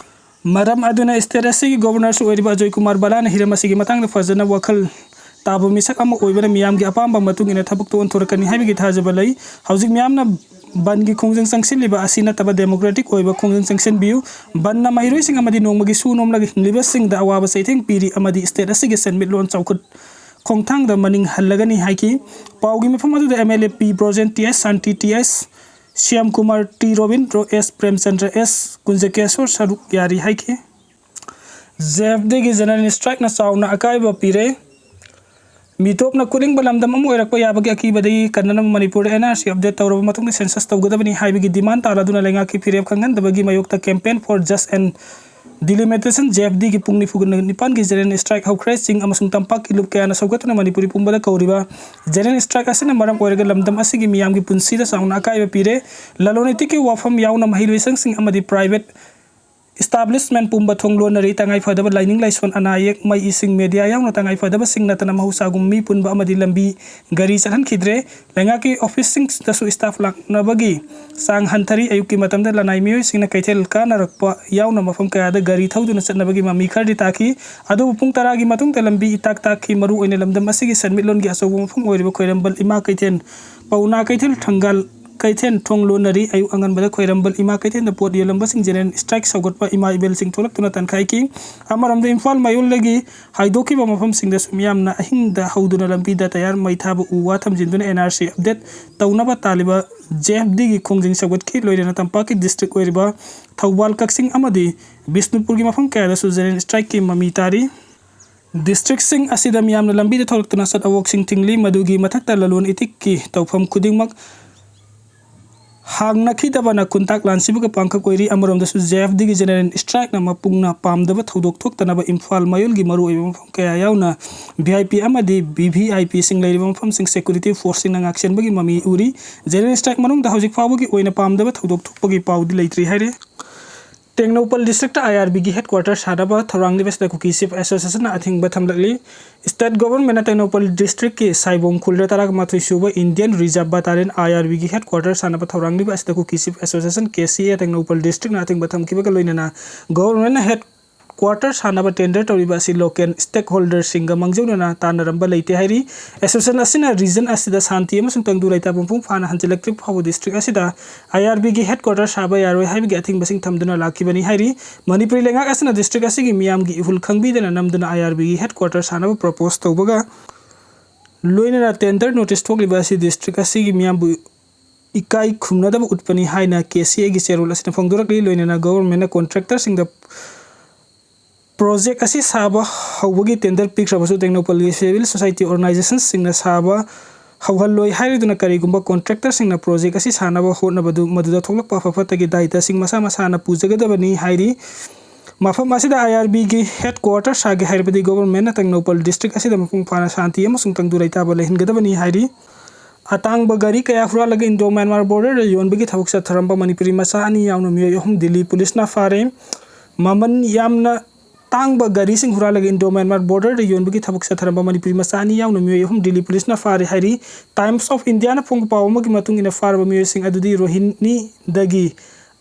ꯃꯔꯝ ꯑꯗꯨꯅ ꯁ꯭ꯇꯦꯠ ꯑꯁꯤꯒꯤ ꯒꯣꯚꯔꯅꯔꯁꯨ ꯑꯣꯏꯔꯤꯕ ꯑꯖꯣꯏ ꯀꯨꯃꯥꯔ ꯕꯂꯥꯅ ꯍꯤꯔꯝ ꯑꯁꯤꯒꯤ ꯃꯇꯥꯡꯗ ꯐꯖꯅ ꯋꯥꯈꯜ ꯇꯥꯕ ꯃꯤꯁꯛ ꯑꯃ ꯑꯣꯏꯕꯅ ꯃꯤꯌꯥꯝꯒꯤ ꯑꯄꯥꯝꯕ ꯃꯇꯨꯡ ꯏꯟꯅ ꯊꯕꯛꯇ ꯑꯣꯟꯊꯣꯔꯛꯀꯅꯤ ꯍꯥꯏꯕꯒꯤ ꯊꯥꯖꯕ ꯂꯩ꯫ ꯍꯧꯖꯤꯛ ꯃꯤꯌꯥꯝꯅ ꯕꯟꯒꯤ ꯈꯣꯡꯖꯪ ꯆꯪꯁꯤꯜꯂꯤꯕ ꯑꯁꯤ ꯅꯠꯇꯕ ꯗꯦꯃꯣꯀ꯭ꯔꯦꯇꯤꯛ ꯑꯣꯏꯕ ꯈꯣꯡꯖꯪ ꯆꯪꯁꯤꯟꯕꯤꯌꯨ꯫ ꯕꯟꯅ ꯃꯍꯩꯔꯣꯏꯁꯤꯡ ꯑꯃꯗꯤ ꯅꯣꯡꯃꯒꯤ ꯁꯨ ꯅꯣꯝꯂꯒ ꯍꯤꯡꯂꯤꯕꯁꯤꯡꯗ ꯑꯋꯥꯕ ꯆꯩꯊꯦꯡ ꯄꯤꯔꯤ ꯑꯃꯗꯤ ꯁ꯭ꯇꯦꯠ ꯑꯁꯤꯒꯤ ꯁꯦꯟꯃꯤꯠꯂꯣꯟ ꯆꯥꯎꯈꯠ ꯈꯣꯡꯊꯥꯡꯗ ꯃꯅꯤꯡ ꯍꯜꯂꯒꯅꯤ ꯍꯥꯏꯈꯤ꯫ ꯄꯥꯎꯒꯤ ꯃꯐꯝ ꯑꯗꯨꯗ M L A P Brojen, T H Shanti, T H Shyam Kumar, T Robindro, S Premchandra, S Kunjakeshor ꯁꯔꯨꯛ ꯌꯥꯔꯤ ꯍꯥꯏꯈꯤ꯫ ꯖꯦ ꯑꯦꯐ ꯗꯤꯒꯤ ꯖꯦꯅꯔꯦꯜ ꯁ꯭ꯇ꯭ꯔꯥꯏꯛꯅ ꯆꯥꯎꯅ ꯑꯀꯥꯏꯕ ꯄꯤꯔꯦ꯫ ꯃꯤꯇꯣꯞꯅ ꯀꯨꯠꯅꯤꯡꯕ ꯂꯝꯗꯝ ꯑꯃ ꯑꯣꯏꯔꯛꯄ ꯌꯥꯕꯒꯤ ꯑꯀꯤꯕꯗꯒꯤ ꯀꯟꯅꯅꯕ ꯃꯅꯤꯄꯨꯔꯗ ꯑꯦꯟ ꯑꯥꯔ ꯁꯤ ꯑꯞꯗꯦꯠ ꯇꯧꯔꯕ ꯃꯇꯨꯡꯗ ꯁꯦꯟꯁꯁ ꯇꯧꯒꯗꯕꯅꯤ ꯍꯥꯏꯕꯒꯤ ꯗꯤꯃꯥꯟ ꯇꯥꯔꯗꯨꯅ ꯂꯩꯉꯥꯛꯀꯤ ꯐꯤꯔꯦꯞ ꯈꯪꯍꯟꯗꯕꯒꯤ ꯃꯥꯌꯣꯛꯇ ꯀꯦꯝꯄꯦꯟ ꯐꯣꯔ ꯖꯁ ꯑꯦꯟ ꯗꯤꯂꯤꯃꯤꯇꯦꯁꯟ, ꯖꯦ ꯑꯦꯐ ꯗꯤꯒꯤ ꯄꯨꯡ ꯅꯤꯐꯨ ꯅꯤꯄꯥꯟꯒꯤ ꯖꯦꯅꯔꯦꯜ ꯁ꯭ꯇ꯭ꯔꯥꯏꯛ ꯍꯧꯈ꯭ꯔꯦ꯫ ꯆꯤꯡ ꯑꯃꯁꯨꯡ ꯇꯝꯄꯥꯛꯀꯤ ꯂꯨꯞ ꯀꯌꯥꯅ ꯁꯧꯒꯠꯇꯨꯅ ꯃꯅꯤꯄꯨꯔꯤ ꯄꯨꯝꯕꯗ ꯀꯧꯔꯤꯕ ꯖꯦꯅꯔꯦꯜ ꯁ꯭ꯇ꯭ꯔꯥꯏꯛ ꯑꯁꯤꯅ ꯃꯔꯝ ꯑꯣꯏꯔꯒ ꯂꯝꯗꯝ ꯑꯁꯤꯒꯤ ꯃꯤꯌꯥꯝꯒꯤ ꯄꯨꯟꯁꯤꯗ ꯆꯥꯎꯅ ꯑꯀꯥꯏꯕ ꯄꯤꯔꯦ꯫ ꯂꯂꯣꯟ ꯏꯇꯤꯛꯀꯤ ꯋꯥꯐꯝ ꯌꯥꯎꯅ ꯃꯍꯩꯂꯣꯏꯁꯪꯁꯤꯡ ꯑꯃꯗꯤ ꯄ꯭ꯔꯥꯏꯚꯦꯠ ꯏꯁꯇꯥꯕ꯭ꯂꯤꯁꯃꯦꯟ ꯄꯨꯝꯕ ꯊꯣꯡ ꯂꯣꯟꯅꯔꯤ꯫ ꯇꯉꯥꯏꯐꯗꯕ ꯂꯥꯏꯅꯤꯡ ꯂꯥꯏꯁꯣꯟ, ꯑꯅꯥ ꯑꯌꯦꯛ, ꯃꯩ, ꯏꯁꯤꯡ, ꯃꯦꯗꯤꯌꯥ ꯌꯥꯎꯅ ꯇꯉꯥꯏꯐꯗꯕꯁꯤꯡ ꯅꯠꯇꯅ ꯃꯍꯧꯁꯥꯒꯨꯝ ꯃꯤ ꯄꯨꯟꯕ ꯑꯃꯗꯤ ꯂꯝꯕꯤ ꯒꯥꯔꯤ ꯆꯠꯍꯟꯈꯤꯗ꯭ꯔꯦ꯫ ꯂꯩꯉꯥꯛꯀꯤ ꯑꯣꯐꯤꯁꯁꯤꯡꯗꯁꯨ ꯁ꯭ꯇꯥꯐ ꯂꯥꯛꯅꯕꯒꯤ ꯆꯥꯡ ꯍꯟꯊꯔꯤ꯫ ꯑꯌꯨꯛꯀꯤ ꯃꯇꯝꯗ ꯂꯅꯥꯏ ꯃꯤꯑꯣꯏꯁꯤꯡꯅ ꯀꯩꯊꯦꯜ ꯀꯥꯅꯔꯛꯄ ꯌꯥꯎꯅ ꯃꯐꯝ ꯀꯌꯥꯗ ꯒꯥꯔꯤ ꯊꯧꯗꯨꯅ ꯆꯠꯅꯕꯒꯤ ꯃꯃꯤ ꯈꯔꯗꯤ ꯇꯥꯈꯤ꯫ ꯑꯗꯨꯕꯨ ꯄꯨꯡ ꯇꯔꯥꯒꯤ ꯃꯇꯨꯡꯗ ꯂꯝꯕꯤ ꯏꯇꯥꯛ ꯇꯥꯛꯈꯤ꯫ ꯃꯔꯨꯑꯣꯏꯅ ꯂꯝꯗꯝ ꯑꯁꯤꯒꯤ ꯁꯦꯟꯃꯤꯠꯂꯣꯟꯒꯤ ꯑꯆꯧꯕ ꯃꯐꯝ ꯑꯣꯏꯔꯤꯕ ꯈ꯭ꯋꯥꯏꯔꯝꯕꯟ ꯏꯃꯥ ꯀꯩꯊꯦꯜ, ꯄꯥꯎꯅꯥ ꯀꯩꯊꯦꯜ, ꯊꯪꯒꯥꯜ ꯀꯩꯊꯦꯜ ꯊꯣꯡ ꯂꯣꯟꯅꯔꯤ꯫ ꯑꯌꯨꯛ ꯑꯉꯟꯕꯗ ꯈ꯭ꯋꯥꯏꯔꯝꯕꯟ ꯏꯃꯥ ꯀꯩꯊꯦꯜꯗ ꯄꯣꯠ ꯌꯣꯜꯂꯝꯕꯁꯤꯡ ꯖꯦꯅꯔꯦꯜ ꯁ꯭ꯇ꯭ꯔꯥꯏꯛ ꯁꯧꯒꯠꯄ ꯏꯃꯥ ꯏꯕꯦꯜꯁꯤꯡ ꯊꯣꯛꯂꯛꯇꯨꯅ ꯇꯥꯟꯈꯥꯏꯈꯤ꯫ ꯑꯃꯔꯣꯝꯗ ꯏꯝꯐꯥꯜ ꯃꯌꯣꯜꯗꯒꯤ ꯍꯥꯏꯗꯣꯛꯈꯤꯕ ꯃꯐꯝꯁꯤꯡꯗꯁꯨ ꯃꯤꯌꯥꯝꯅ ꯑꯍꯤꯡꯗ ꯍꯧꯗꯨꯅ ꯂꯝꯕꯤꯗ ꯇꯌꯥꯔ ꯃꯩ ꯊꯥꯕ, ꯎ ꯋꯥ ꯊꯝꯖꯤꯟꯗꯨꯅ ꯑꯦꯟ ꯑꯥꯔ ꯁꯤ ꯑꯞꯗꯦꯠ ꯇꯧꯅꯕ ꯇꯥꯜꯂꯤꯕ ꯖꯦ ꯑꯦꯐ ꯗꯤꯒꯤ ꯈꯣꯡꯖꯪ ꯁꯧꯒꯠꯈꯤ꯫ ꯂꯣꯏꯅꯅ ꯇꯝꯄꯥꯛꯀꯤ ꯗꯤꯁꯇ꯭ꯔꯤꯛ ꯑꯣꯏꯔꯤꯕ ꯊꯧꯕꯥꯜ, ꯀꯛꯆꯤꯡ ꯑꯃꯗꯤ ꯕꯤꯁꯅꯨꯄꯨꯔꯒꯤ ꯃꯐꯝ ꯀꯌꯥꯗꯁꯨ ꯖꯦꯅꯔꯦꯜ ꯁ꯭ꯇ꯭ꯔꯥꯏꯛꯀꯤ ꯃꯃꯤ ꯇꯥꯔꯤ꯫ ꯗꯤꯁꯇ꯭ꯔꯤꯛꯁꯤꯡ ꯑꯁꯤꯗ ꯃꯤꯌꯥꯝꯅ ꯂꯝꯕꯤꯗ ꯊꯣꯛꯂꯛꯇꯨꯅ ꯁꯠ ꯑꯋꯣꯛꯁꯤꯡ ꯊꯤꯡꯂꯤ, ꯃꯗꯨꯒꯤ ꯃꯊꯛꯇ ꯂꯂꯣꯟ ꯏꯇꯤꯛꯀꯤ ꯇꯧꯐꯝ ꯈꯨꯗꯤꯡꯃꯛ ꯍꯥꯡꯅꯈꯤꯗꯕꯅ ꯈꯨꯟꯇꯥꯛ ꯂꯥꯟꯁꯤꯕꯒ ꯄꯥꯡꯈꯛ ꯑꯣꯏꯔꯤ꯫ ꯑꯃꯔꯣꯝꯗꯁꯨ ꯖꯦ ꯑꯦꯐ ꯗꯤꯒꯤ ꯖꯦꯅꯔꯦꯜ ꯁ꯭ꯇ꯭ꯔꯥꯏꯛꯅ ꯃꯄꯨꯡꯅ ꯄꯥꯝꯗꯕ ꯊꯧꯗꯣꯛ ꯊꯣꯛꯇꯅꯕ ꯏꯝꯐꯥꯜ ꯃꯌꯣꯜꯒꯤ ꯃꯔꯨꯑꯣꯏꯕ ꯃꯐꯝ ꯀꯌꯥ ꯌꯥꯎꯅ ꯚꯤ ꯑꯥꯏ ꯄꯤ ꯑꯃꯗꯤ ꯚꯤ ꯚꯤ ꯑꯥꯏ ꯄꯤꯁꯤꯡ ꯂꯩꯔꯤꯕ ꯃꯐꯝꯁꯤꯡ ꯁꯦꯀ꯭ꯌꯨꯔꯤꯇꯤ ꯐꯣꯔꯁꯁꯤꯡꯅ ꯉꯥꯛꯁꯦꯟꯕꯒꯤ ꯃꯃꯤ ꯎꯔꯤ꯫ ꯖꯦꯅꯔꯦꯜ ꯁ꯭ꯇ꯭ꯔꯥꯏꯛ ꯃꯅꯨꯡꯗ ꯍꯧꯖꯤꯛ ꯐꯥꯎꯕꯒꯤ ꯑꯣꯏꯅ ꯄꯥꯝꯗꯕ ꯊꯧꯗꯣꯛ ꯊꯣꯛꯄꯒꯤ ꯄꯥꯎꯗꯤ ꯂꯩꯇ꯭ꯔꯤ ꯍꯥꯏꯔꯤ꯫ ꯇꯦꯡꯅꯧꯄꯜ ꯗꯤꯁꯇ꯭ꯔꯤꯛꯇ ꯑꯥꯏ ꯑꯥꯔ ꯕꯤꯒꯤ ꯍꯦꯗ ꯀ꯭ꯋꯥꯇꯔ ꯁꯥꯅꯕ ꯊꯧꯔꯥꯡꯂꯤꯕ ꯑꯁꯤꯗ ꯀꯨꯀꯤ ꯆꯤꯐ ꯑꯦꯁꯣꯁꯤꯌꯦꯁꯟꯅ ꯑꯊꯤꯡꯕ ꯊꯝꯂꯛꯂꯤ꯫ ꯁ꯭ꯇꯦꯠ ꯒꯣꯚꯔꯟꯃꯦꯟꯠꯅ ꯇꯦꯡꯅꯧꯄꯜ ꯗꯤꯁꯇ꯭ꯔꯤꯛꯀꯤ ꯁꯥꯏꯕꯣꯝ ꯈꯨꯜꯗ ꯇꯔꯥꯃꯥꯊꯣꯏ ꯁꯨꯕ ꯏꯟꯗꯤꯌꯟ ꯔꯤꯖꯥꯔꯚ ꯕꯠꯇꯥꯂꯤꯌꯟ, ꯑꯥꯏ ꯑꯥꯔ ꯕꯤꯒꯤ ꯍꯦꯗ ꯀ꯭ꯋꯥꯇꯔ ꯁꯥꯅꯕ ꯊꯧꯔꯥꯡꯂꯤꯕ ꯑꯁꯤꯗ ꯀꯨꯀꯤ ꯆꯤꯐ ꯑꯦꯁꯣꯁꯤꯌꯦꯁꯟ, ꯀꯦ ꯁꯤ ꯑꯦ, ꯇꯦꯡꯅꯧꯄꯜ ꯗꯤꯁꯇ꯭ꯔꯤꯛꯅ ꯑꯊꯤꯡꯕ ꯊꯝꯈꯤꯕꯒ ꯂꯣꯏꯅꯅ ꯒꯣꯚꯔꯟꯃꯦꯟꯠꯅ ꯍꯦꯗ ꯀ꯭ꯋꯥꯇꯔ ꯁꯥꯅꯕ ꯇꯦꯟꯗꯔ ꯇꯧꯔꯤꯕ ꯑꯁꯤ ꯂꯣꯀꯦꯜ ꯁ꯭ꯇꯦꯛ ꯍꯣꯜꯗꯔꯁꯤꯡꯒ ꯃꯥꯡꯖꯧꯅꯅ ꯇꯥꯟꯅꯔꯝꯕ ꯂꯩꯇꯦ ꯍꯥꯏꯔꯤ꯫ ꯑꯦꯁꯣꯁꯤꯌꯦꯁꯟ ꯑꯁꯤꯅ ꯔꯤꯖꯟ ꯑꯁꯤꯗ ꯁꯥꯟꯇꯤ ꯑꯃꯁꯨꯡ ꯇꯪꯗꯨ ꯂꯩꯇꯥꯕ ꯃꯄꯨꯡ ꯐꯥꯅ ꯍꯟꯖꯤꯜꯂꯛꯇ꯭ꯔꯤꯕ ꯐꯥꯎꯕ ꯗꯤꯁꯇ꯭ꯔꯤꯛ ꯑꯁꯤꯗ ꯑꯥꯏ ꯑꯥꯔ ꯕꯤꯒꯤ ꯍꯦꯗ ꯀ꯭ꯋꯥꯇꯔ ꯁꯥꯕ ꯌꯥꯔꯣꯏ ꯍꯥꯏꯕꯒꯤ ꯑꯊꯤꯡꯕꯁꯤꯡ ꯊꯝꯗꯨꯅ ꯂꯥꯛꯈꯤꯕꯅꯤ ꯍꯥꯏꯔꯤ꯫ ꯃꯅꯤꯄꯨꯔꯤ ꯂꯩꯉꯥꯛ ꯑꯁꯤꯅ ꯗꯤꯁꯇ꯭ꯔꯤꯛ ꯑꯁꯤꯒꯤ ꯃꯤꯌꯥꯝꯒꯤ ꯏꯍꯨꯜ ꯈꯪꯕꯤꯗꯅ ꯅꯝꯗꯨꯅ ꯑꯥꯏ ꯑꯥꯔ ꯕꯤꯒꯤ ꯍꯦꯗ ꯀ꯭ꯋꯥꯇꯔ ꯁꯥꯅꯕ ꯄ꯭ꯔꯣꯄꯣꯁ ꯇꯧꯕꯒ ꯂꯣꯏꯅꯅ ꯇꯦꯟꯗꯔ ꯅꯣꯇꯤꯁ ꯊꯣꯛꯂꯤꯕ ꯑꯁꯤ ꯗꯤꯁꯇ꯭ꯔꯤꯛ ꯑꯁꯤꯒꯤ ꯃꯤꯌꯥꯝꯕꯨ ꯏꯀꯥꯏ ꯈꯨꯝꯅꯗꯕ ꯎꯠꯄꯅꯤ ꯍꯥꯏꯅ ꯀꯦ ꯁꯤ ꯑꯦꯒꯤ ꯆꯦꯔꯣꯜ ꯑꯁꯤꯅ ꯐꯣꯡꯗꯣꯔꯛꯂꯤ꯫ ꯂꯣꯏꯅꯅ ꯒꯣꯚꯔꯟꯃꯦꯟꯠꯅ ꯀꯣꯟꯇ꯭ꯔꯦꯛꯇꯔꯁꯤꯡꯗ ꯄ꯭ꯔꯣꯖꯦꯛ ꯑꯁꯤ ꯁꯥꯕ ꯍꯧꯕꯒꯤ ꯇꯦꯟꯗꯔ ꯄꯤꯈ꯭ꯔꯕꯁꯨ ꯇꯦꯡꯅꯧꯄꯜꯒꯤ ꯁꯤꯚꯤꯜ ꯁꯣꯁꯥꯏꯇꯤ ꯑꯣꯔꯒꯅꯥꯏꯖꯦꯁꯟꯁꯤꯡꯅ ꯁꯥꯕ ꯍꯧꯍꯜꯂꯣꯏ ꯍꯥꯏꯔꯗꯨꯅ ꯀꯔꯤꯒꯨꯝꯕ ꯀꯣꯟꯇ꯭ꯔꯦꯛꯇꯔꯁꯤꯡꯅ ꯄ꯭ꯔꯣꯖꯦꯛ ꯑꯁꯤ ꯁꯥꯅꯕ ꯍꯣꯠꯅꯕꯗꯨ ꯃꯗꯨꯗ ꯊꯣꯛꯂꯛꯄ ꯑꯐ ꯐꯠꯇꯒꯤ ꯗꯥꯏꯇꯁꯤꯡ ꯃꯁꯥ ꯃꯁꯥꯅ ꯄꯨꯖꯒꯗꯕꯅꯤ ꯍꯥꯏꯔꯤ꯫ ꯃꯐꯝ ꯑꯁꯤꯗ ꯑꯥꯏ ꯑꯥꯔ ꯕꯤꯒꯤ ꯍꯦꯗ ꯀ꯭ꯋꯥꯇꯔ ꯁꯥꯒꯦ ꯍꯥꯏꯔꯕꯗꯤ ꯒꯣꯚꯔꯟꯃꯦꯟꯠꯅ ꯇꯦꯡꯅꯧꯄꯜ ꯗꯤꯁꯇ꯭ꯔꯤꯛ ꯑꯁꯤꯗ ꯃꯄꯨꯡ ꯐꯥꯅ ꯁꯥꯟꯇꯤ ꯑꯃꯁꯨꯡ ꯇꯪꯗꯨ ꯂꯩꯇꯥꯕ ꯂꯩꯍꯟꯒꯗꯕꯅꯤ ꯍꯥꯏꯔꯤ꯫ ꯑꯇꯥꯡꯕ ꯒꯥꯔꯤ ꯀꯌꯥ ꯍꯨꯔꯥꯜꯂꯒ ꯏꯟꯗꯣ ꯃ꯭ꯌꯥꯟꯃꯥꯔ ꯕꯣꯔꯗꯔꯗ ꯌꯣꯟꯕꯒꯤ ꯊꯕꯛ ꯆꯠꯊꯔꯝꯕ ꯃꯅꯤꯄꯨꯔꯤ ꯃꯆꯥ ꯑꯅꯤ ꯌꯥꯎꯅ ꯃꯤꯑꯣꯏ ꯑꯍꯨꯝ ꯗꯤꯜꯂꯤ ꯄꯨꯂꯤꯁꯅ ꯐꯥꯔꯦ꯫ ꯃꯃꯜ ꯌꯥꯝꯅ ꯇꯥꯡꯕ ꯒꯥꯔꯤꯁꯤꯡ ꯍꯨꯔꯥꯜꯂꯒ ꯏꯟꯗꯣ ꯃ꯭ꯌꯥꯟꯃꯥꯔ ꯕꯣꯔꯗꯔꯗ ꯌꯣꯟꯕꯒꯤ ꯊꯕꯛ ꯆꯠꯊꯔꯝꯕ ꯃꯅꯤꯄꯨꯔꯤ ꯃꯆꯥ ꯑꯅꯤ ꯌꯥꯎꯅ ꯃꯤꯑꯣꯏ ꯑꯍꯨꯝ ꯗꯤꯜꯂꯤ ꯄꯨꯂꯤꯁꯅ ꯐꯥꯔꯦ ꯍꯥꯏꯔꯤ꯫ ꯇꯥꯏꯝꯁ ꯑꯣꯐ ꯏꯟꯗꯤꯌꯥꯅ ꯐꯣꯡꯕ ꯄꯥꯎ ꯑꯃꯒꯤ ꯃꯇꯨꯡ ꯏꯟꯅ ꯐꯥꯔꯕ ꯃꯤꯑꯣꯏꯁꯤꯡ ꯑꯗꯨꯗꯤ ꯔꯣꯍꯤꯅꯤꯗꯒꯤ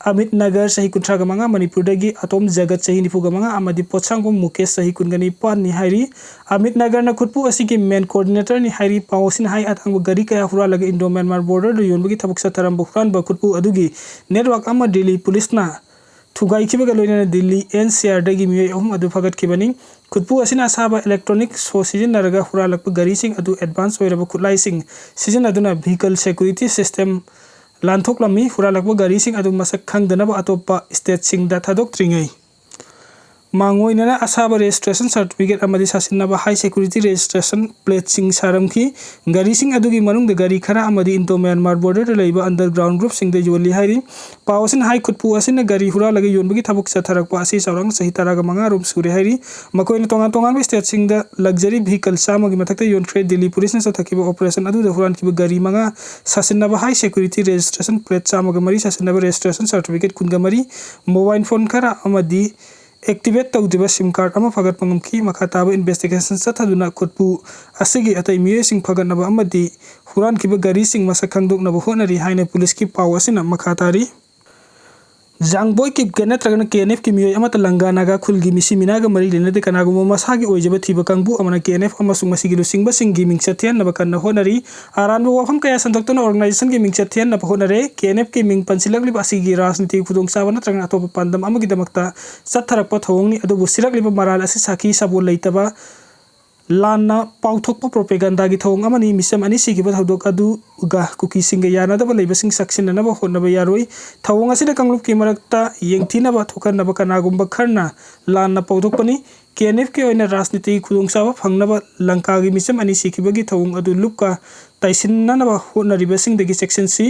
ꯑꯃꯤꯠ ꯅꯒꯔ, ꯆꯍꯤ ꯀꯨꯟꯊ꯭ꯔꯥꯒ ꯃꯉꯥ, ꯃꯅꯤꯄꯨꯔꯗꯒꯤ ꯑꯇꯣꯝ ꯖꯒꯠ, ꯆꯍꯤ ꯅꯤꯐꯨꯒ ꯃꯉꯥ, ꯑꯃꯗꯤ ꯄꯣꯠꯁꯪꯕꯝ ꯃꯨꯀꯦꯁ, ꯆꯍꯤ ꯀꯨꯟꯒ ꯅꯤꯄꯥꯟꯅꯤ ꯍꯥꯏꯔꯤ꯫ ꯑꯃꯤꯠ ꯅꯒꯔꯅ ꯈꯨꯠꯄꯨ ꯑꯁꯤꯒꯤ ꯃꯦꯟ ꯀꯣꯑꯣꯔꯗꯤꯅꯦꯇꯔꯅꯤ ꯍꯥꯏꯔꯤ꯫ ꯄꯥꯎ ꯑꯁꯤꯅ ꯍꯥꯏ, ꯑꯇꯥꯡꯕ ꯒꯥꯔꯤ ꯀꯌꯥ ꯍꯨꯔꯥꯜꯂꯒ ꯏꯟꯗꯣ ꯃ꯭ꯌꯥꯟꯃꯥꯔ ꯕꯣꯔꯗꯔꯗ ꯌꯣꯟꯕꯒꯤ ꯊꯕꯛ ꯆꯠꯊꯔꯝꯕ ꯍꯨꯔꯥꯟꯕ ꯈꯨꯠꯄꯨ ꯑꯗꯨꯒꯤ ꯅꯦꯠꯋꯥꯔꯛ ꯑꯃ ꯗꯤꯜꯂꯤ ꯄꯨꯂꯤꯁꯅ ꯊꯨꯒꯥꯏꯈꯤꯕꯒ ꯂꯣꯏꯅꯅ ꯗꯤꯜꯂꯤ ꯑꯦꯟ ꯁꯤ ꯑꯥꯔꯗꯒꯤ ꯃꯤꯑꯣꯏ ꯑꯍꯨꯝ ꯑꯗꯨ ꯐꯒꯠꯈꯤꯕꯅꯤ꯫ ꯈꯨꯠꯄꯨ ꯑꯁꯤꯅ ꯑꯁꯥꯕ ꯏꯂꯦꯛꯇ꯭ꯔꯣꯅꯤꯛ ꯁꯣ ꯁꯤꯖꯤꯟꯅꯔꯒ ꯍꯨꯔꯥꯜꯂꯛꯄ ꯒꯥꯔꯤꯁꯤꯡ ꯑꯗꯨ ꯑꯦꯗꯚꯥꯟꯁ ꯑꯣꯏꯔꯕ ꯈꯨꯠꯂꯥꯏꯁꯤꯡ ꯁꯤꯖꯤꯟꯅꯗꯨꯅ ꯚꯤꯍꯤꯀꯜ ꯁꯦꯀ꯭ꯌꯨꯔꯤꯇꯤ ꯁꯤꯁꯇꯦꯝ ꯂꯥꯟꯊꯣꯛꯂꯝꯃꯤ꯫ ꯍꯨꯔꯥꯜꯂꯛꯄ ꯒꯥꯔꯤꯁꯤꯡ ꯑꯗꯨ ꯃꯁꯛ ꯈꯪꯗꯅꯕ ꯑꯇꯣꯞꯄ ꯁ꯭ꯇꯦꯠꯁꯤꯡꯗ ꯊꯥꯗꯣꯛꯇ꯭ꯔꯤꯉꯩ ꯃꯥꯡꯑꯣꯏꯅꯅ ꯑꯁꯥꯕ ꯔꯦꯖꯤꯁꯇ꯭ꯔꯦꯁꯟ ꯁꯥꯔꯇꯤꯐꯤꯀꯦꯠ ꯑꯃꯗꯤ ꯁꯥꯁꯤꯟꯅꯕ ꯍꯥꯏ ꯁꯦꯀ꯭ꯌꯨꯔꯤꯇꯤ ꯔꯦꯖꯤꯁꯇ꯭ꯔꯦꯁꯟ ꯄ꯭ꯂꯦꯠꯁꯤꯡ ꯁꯥꯔꯝꯈꯤ꯫ ꯒꯥꯔꯤꯁꯤꯡ ꯑꯗꯨꯒꯤ ꯃꯅꯨꯡꯗ ꯒꯥꯔꯤ ꯈꯔ ꯑꯃꯗꯤ ꯏꯟꯗꯣ ꯃ꯭ꯌꯥꯟꯃꯥꯔ ꯕꯣꯔꯗꯔꯗ ꯂꯩꯕ ꯑꯟꯗꯔꯒ꯭ꯔꯥꯎꯟ ꯒ꯭ꯔꯨꯞꯁꯤꯡꯗ ꯌꯣꯜꯂꯤ ꯍꯥꯏꯔꯤ꯫ ꯄꯥꯎ ꯑꯁꯤꯅ ꯍꯥꯏ, ꯈꯨꯠꯄꯨ ꯑꯁꯤꯅ ꯒꯥꯔꯤ ꯍꯨꯔꯥꯜꯂꯒ ꯌꯣꯟꯕꯒꯤ ꯊꯕꯛ ꯆꯠꯊꯔꯛꯄ ꯑꯁꯤ ꯆꯥꯎꯔꯥꯛꯅ ꯆꯍꯤ ꯇꯔꯥꯒ ꯃꯉꯥ ꯔꯣꯝ ꯁꯨꯔꯦ ꯍꯥꯏꯔꯤ꯫ ꯃꯈꯣꯏꯅ ꯇꯣꯉꯥꯟ ꯇꯣꯉꯥꯟꯕ ꯁ꯭ꯇꯦꯠꯁꯤꯡꯗ ꯂꯛꯖꯔꯤ ꯚꯤꯍꯤꯀꯜ ꯆꯥꯝꯃꯒꯤ ꯃꯊꯛꯇ ꯌꯣꯟꯈ꯭ꯔꯦ꯫ ꯗꯤꯜꯂꯤ ꯄꯨꯂꯤꯁꯅ ꯆꯠꯊꯈꯤꯕ ꯑꯣꯄꯔꯦꯁꯟ ꯑꯗꯨꯗ ꯍꯨꯔꯥꯟꯈꯤꯕ ꯒꯥꯔꯤ ꯃꯉꯥ ꯁꯥꯁꯤꯟꯅꯕ ꯍꯥꯏ ꯁꯦꯀ꯭ꯌꯨꯔꯤꯇꯤ ꯔꯦꯖꯤꯁꯇ꯭ꯔꯦꯁꯟ ꯄ꯭ꯂꯦꯠ ꯆꯥꯝꯃꯒ ꯃꯔꯤ ꯁꯥꯁꯤꯟꯅꯕ ꯔꯦꯖꯤꯁꯇ꯭ꯔꯦꯁꯟ ꯁꯥꯔꯇꯤꯐꯤꯀꯦꯠ ꯀꯨꯟꯒ ꯃꯔꯤ, ꯃꯣꯕꯥꯏꯜ ꯐꯣꯟ ꯈꯔ ꯑꯃꯗꯤ ꯑꯦꯛꯇꯤꯚꯦꯠ ꯇꯧꯗ꯭ꯔꯤꯕ ꯁꯤꯝ ꯀꯥꯔꯗ ꯑꯃ ꯐꯥꯒꯠꯄ ꯉꯝꯈꯤ꯫ ꯃꯈꯥ ꯇꯥꯕ ꯏꯟꯚꯦꯁꯇꯤꯒꯦꯁꯟ ꯆꯠꯊꯗꯨꯅ ꯈꯨꯠꯄꯨ ꯑꯁꯤꯒꯤ ꯑꯇꯩ ꯃꯤꯑꯣꯏꯁꯤꯡ ꯐꯒꯠꯅꯕ ꯑꯃꯗꯤ ꯍꯨꯔꯥꯟꯈꯤꯕ ꯒꯥꯔꯤꯁꯤꯡ ꯃꯁꯛ ꯈꯪꯗꯣꯛꯅꯕ ꯍꯣꯠꯅꯔꯤ ꯍꯥꯏꯅ ꯄꯨꯂꯤꯁꯀꯤ ꯄꯥꯎ ꯑꯁꯤꯅ ꯃꯈꯥ ꯇꯥꯔꯤ꯫ ꯖꯥꯡꯕꯣꯏ ꯀꯤꯞꯒꯦꯟ ꯅꯠꯇ꯭ꯔꯒꯅ ꯀꯦ ꯑꯦꯟ ꯑꯦꯐꯀꯤ ꯃꯤꯑꯣꯏ ꯑꯃꯠꯇ ꯂꯪꯒꯥ ꯅꯥꯒꯥ ꯈꯨꯜꯒꯤ ꯃꯤꯁꯤ ꯃꯤꯅꯥꯒ ꯃꯔꯤ ꯂꯩꯅꯗꯦ꯫ ꯀꯅꯥꯒꯨꯝꯕ ꯃꯁꯥꯒꯤ ꯑꯣꯏꯖꯕ ꯊꯤꯕ ꯀꯥꯡꯕꯨ ꯑꯃꯅ ꯀꯦ ꯑꯦꯟ ꯑꯦꯐ ꯑꯃꯁꯨꯡ ꯃꯁꯤꯒꯤ ꯂꯨꯆꯤꯡꯕꯁꯤꯡꯒꯤ ꯃꯤꯡꯆꯠ ꯊꯤꯍꯟꯅꯕ ꯀꯟꯅ ꯍꯣꯠꯅꯔꯤ꯫ ꯑꯔꯥꯟꯕ ꯋꯥꯐꯝ ꯀꯌꯥ ꯁꯟꯗꯣꯛꯇꯨꯅ ꯑꯣꯔꯒꯅꯥꯏꯖꯦꯁꯟꯒꯤ ꯃꯤꯡꯆꯠ ꯊꯤꯍꯟꯅꯕ ꯍꯣꯠꯅꯔꯦ꯫ ꯀꯦ ꯑꯦꯟ ꯑꯦꯐꯀꯤ ꯃꯤꯡ ꯄꯟꯁꯤꯜꯂꯛꯂꯤꯕ ꯑꯁꯤꯒꯤ ꯔꯥꯖꯅꯤꯇꯤꯒꯤ ꯈꯨꯗꯣꯡꯆꯥꯕ ꯅꯠꯇ꯭ꯔꯒꯅ ꯑꯇꯣꯞꯄ ꯄꯥꯟꯗꯝ ꯑꯃꯒꯤꯗꯃꯛꯇ ꯆꯠꯊꯔꯛꯄ ꯊꯧꯑꯣꯡꯅꯤ, ꯑꯗꯨꯕꯨ ꯁꯤꯔꯛꯂꯤꯕ ꯃꯔꯥꯜ ꯑꯁꯤ ꯁꯥꯈꯤ ꯁꯥꯕꯣꯜ ꯂꯩꯇꯕ ꯂꯥꯟꯅ ꯄꯥꯎꯊꯣꯛꯄ ꯄ꯭ꯔꯣꯄꯦꯒꯥꯟꯗꯥꯒꯤ ꯊꯧꯑꯣꯡ ꯑꯃꯅꯤ꯫ ꯃꯤꯆꯝ ꯑꯅꯤ ꯁꯤꯈꯤꯕ ꯊꯧꯗꯣꯛ ꯑꯗꯨꯒ ꯀꯨꯀꯤꯁꯤꯡꯒ ꯌꯥꯅꯗꯕ ꯂꯩꯕꯁꯤꯡ ꯆꯥꯛꯁꯤꯟꯅꯅꯕ ꯍꯣꯠꯅꯕ ꯌꯥꯔꯣꯏ꯫ ꯊꯧꯑꯣꯡ ꯑꯁꯤꯅ ꯀꯥꯡꯂꯨꯞꯀꯤ ꯃꯔꯛꯇ ꯌꯦꯡꯊꯤꯅꯕ ꯊꯣꯛꯍꯟꯅꯕ ꯀꯅꯥꯒꯨꯝꯕ ꯈꯔꯅ ꯂꯥꯟꯅ ꯄꯥꯎꯊꯣꯛꯄꯅꯤ꯫ ꯀꯦ ꯑꯦꯟ ꯑꯦꯐꯀꯤ ꯑꯣꯏꯅ ꯔꯥꯖꯅꯤꯇꯤꯒꯤ ꯈꯨꯗꯣꯡꯆꯥꯕ ꯐꯪꯅꯕ ꯂꯪꯀꯥꯒꯤ ꯃꯤꯆꯝ ꯑꯅꯤ ꯁꯤꯈꯤꯕꯒꯤ ꯊꯧꯑꯣꯡ ꯑꯗꯨ ꯂꯨꯞꯀ ꯇꯥꯏꯁꯤꯟꯅꯅꯕ ꯍꯣꯠꯅꯔꯤꯕꯁꯤꯡꯗꯒꯤ ꯆꯦꯛꯁꯤꯟꯁꯤ꯫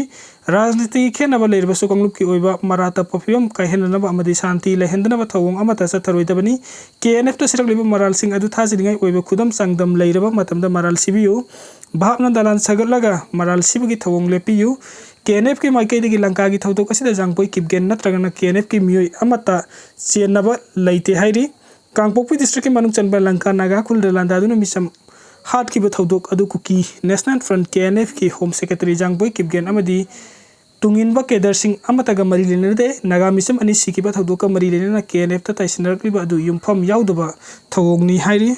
ꯔꯥꯖꯅꯤꯇꯤꯒꯤ ꯈꯦꯠꯅꯕ ꯂꯩꯔꯕꯁꯨ ꯀꯥꯡꯂꯨꯞꯀꯤ ꯑꯣꯏꯕ ꯃꯔꯥ ꯇꯞꯄ ꯐꯤꯕꯝ ꯀꯥꯏꯍꯟꯅꯅꯕ ꯑꯃꯗꯤ ꯁꯥꯟꯇꯤ ꯂꯩꯍꯟꯗꯅꯕ ꯊꯧꯑꯣꯡ ꯑꯃꯠꯇ ꯆꯠꯊꯔꯣꯏꯗꯕꯅꯤ꯫ ꯀꯦ ꯑꯦꯟ ꯑꯦꯐꯇ ꯁꯤꯔꯛꯂꯤꯕ ꯃꯔꯥꯜꯁꯤꯡ ꯑꯗꯨ ꯊꯥꯖꯅꯤꯡꯉꯥꯏ ꯑꯣꯏꯕ ꯈꯨꯗꯝ ꯆꯥꯡꯗꯝ ꯂꯩꯔꯕ ꯃꯇꯝꯗ ꯃꯔꯥꯜ ꯁꯤꯕꯤꯌꯨ꯫ ꯚꯥꯞꯅ ꯗꯂꯥꯟ ꯁꯥꯒꯠꯂꯒ ꯃꯔꯥꯜ ꯁꯤꯕꯒꯤ ꯊꯧꯑꯣꯡ ꯂꯦꯞꯄꯤꯌꯨ꯫ ꯀꯦ ꯑꯦꯟ ꯑꯦꯐꯀꯤ ꯃꯥꯏꯀꯩꯗꯒꯤ ꯂꯪꯀꯥꯒꯤ ꯊꯧꯗꯣꯛ ꯑꯁꯤꯗ ꯖꯥꯡꯄꯣꯏ ꯀꯤꯞꯒꯦꯟ ꯅꯠꯇ꯭ꯔꯒꯅ ꯀꯦ ꯑꯦꯟ ꯑꯦꯐꯀꯤ ꯃꯤꯑꯣꯏ ꯑꯃꯠꯇ ꯆꯦꯟꯅꯕ ꯂꯩꯇꯦ ꯍꯥꯏꯔꯤ꯫ ꯀꯥꯡꯄꯣꯛꯄꯤ ꯗꯤꯁꯇ꯭ꯔꯤꯛꯀꯤ ꯃꯅꯨꯡ ꯆꯟꯕ ꯂꯪꯀꯥ ꯅꯥꯒꯥ ꯈꯨꯜꯗ ꯂꯥꯟꯗꯥꯗꯨꯅ ꯃꯤꯆꯝ ꯍꯥꯠꯈꯤꯕ ꯊꯧꯗꯣꯛ ꯑꯗꯨ Kuki national front, K N ꯑꯦꯐꯀꯤ ꯍꯣꯝ ꯁꯦꯀ꯭ꯔꯦꯇꯔꯤ ꯖꯥꯡꯕꯣꯏ ꯀꯤꯞꯒꯦꯟ ꯑꯃꯗꯤ ꯇꯨꯡꯏꯟꯕ ꯀꯦꯗꯔꯁꯤꯡ ꯑꯃꯠꯇꯒ ꯃꯔꯤ ꯂꯩꯅꯗꯦ꯫ ꯅꯥꯒꯥ ꯃꯤꯆꯝ ꯑꯅꯤ ꯁꯤꯈꯤꯕ ꯊꯧꯗꯣꯛꯀ ꯃꯔꯤ ꯂꯩꯅꯅ ꯀꯦ ꯑꯦꯟ ꯑꯦꯐꯇ ꯇꯥꯏꯁꯤꯟꯅꯔꯛꯂꯤꯕ ꯑꯗꯨ ꯌꯨꯝꯐꯝ ꯌꯥꯎꯗꯕ ꯊꯧꯑꯣꯡꯅꯤ ꯍꯥꯏꯔꯤ꯫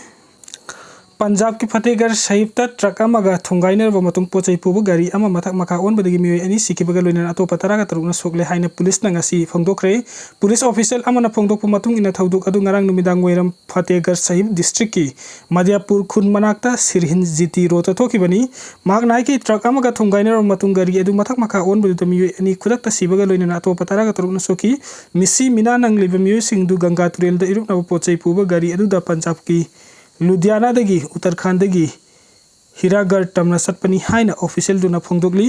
ꯄꯟꯖꯥꯕꯀꯤ ꯐꯇꯦꯒꯔ ꯁꯍꯤꯕꯇ ꯇ꯭ꯔꯛ ꯑꯃꯒ ꯊꯣꯡꯒꯥꯏꯅꯔꯕ ꯃꯇꯨꯡ ꯄꯣꯠ ꯆꯩ ꯄꯨꯕ ꯒꯥꯔꯤ ꯑꯃ ꯃꯊꯛ ꯃꯈꯥ ꯑꯣꯟꯕꯗꯒꯤ ꯃꯤꯑꯣꯏ ꯑꯅꯤ ꯁꯤꯈꯤꯕꯒ ꯂꯣꯏꯅꯅ ꯑꯇꯣꯞꯄ ꯇꯔꯥꯒ ꯇꯔꯨꯛꯅ ꯁꯣꯛꯂꯦ ꯍꯥꯏꯅ ꯄꯨꯂꯤꯁꯅ ꯉꯁꯤ ꯐꯣꯡꯗꯣꯛꯈ꯭ꯔꯦ꯫ ꯄꯨꯂꯤꯁ ꯑꯣꯐꯤꯁꯤꯌꯦꯜ ꯑꯃꯅ ꯐꯣꯡꯗꯣꯛꯄ ꯃꯇꯨꯡ ꯏꯟꯅ ꯊꯧꯗꯣꯛ ꯑꯗꯨ ꯉꯔꯥꯡ ꯅꯨꯃꯤꯗꯥꯡ ꯋꯥꯏꯔꯝ ꯐꯇꯦꯒꯔ ꯁꯍꯤꯕ ꯗꯤꯁꯇ꯭ꯔꯤꯛꯀꯤ ꯃꯗ꯭ꯌꯥꯄꯨꯔ ꯈꯨꯟ ꯃꯅꯥꯛꯇ ꯁꯤꯔꯍꯤꯟ ꯖꯤꯇꯤ ꯔꯣꯗꯇ ꯊꯣꯛꯈꯤꯕꯅꯤ꯫ ꯃꯍꯥꯛꯅ ꯍꯥꯏꯈꯤ, ꯇ꯭ꯔꯛ ꯑꯃꯒ ꯊꯣꯡꯒꯥꯏꯅꯔꯕ ꯃꯇꯨꯡ ꯒꯥꯔꯤ ꯑꯗꯨ ꯃꯊꯛ ꯃꯈꯥ ꯑꯣꯟꯕꯗꯨꯗ ꯃꯤꯑꯣꯏ ꯑꯅꯤ ꯈꯨꯗꯛꯇ ꯁꯤꯕꯒ ꯂꯣꯏꯅꯅ ꯑꯇꯣꯞꯄ ꯇꯔꯥꯒ ꯇꯔꯨꯛꯅ ꯁꯣꯛꯈꯤ꯫ ꯃꯤꯁꯤ ꯃꯤꯅꯥ ꯅꯪꯂꯤꯕ ꯃꯤꯑꯣꯏꯁꯤꯡꯗꯨ ꯒꯪꯒꯥ ꯇꯨꯔꯦꯜꯗ ꯏꯔꯨꯞꯅꯕ ꯄꯣꯠ ꯆꯩ ꯄꯨꯕ ꯒꯥꯔꯤ ꯑꯗꯨꯗ ꯄꯟꯖꯥꯕꯀꯤ ꯂꯨꯙꯤꯌꯥꯅꯥꯗꯒꯤ ꯎꯠꯇꯔꯈꯥꯟꯗꯒꯤ ꯍꯤꯔꯥꯒꯔ ꯇꯝꯅ ꯆꯠꯄꯅꯤ ꯍꯥꯏꯅ ꯑꯣꯐꯤꯁꯤꯌꯦꯜꯗꯨꯅ ꯐꯣꯡꯗꯣꯛꯂꯤ꯫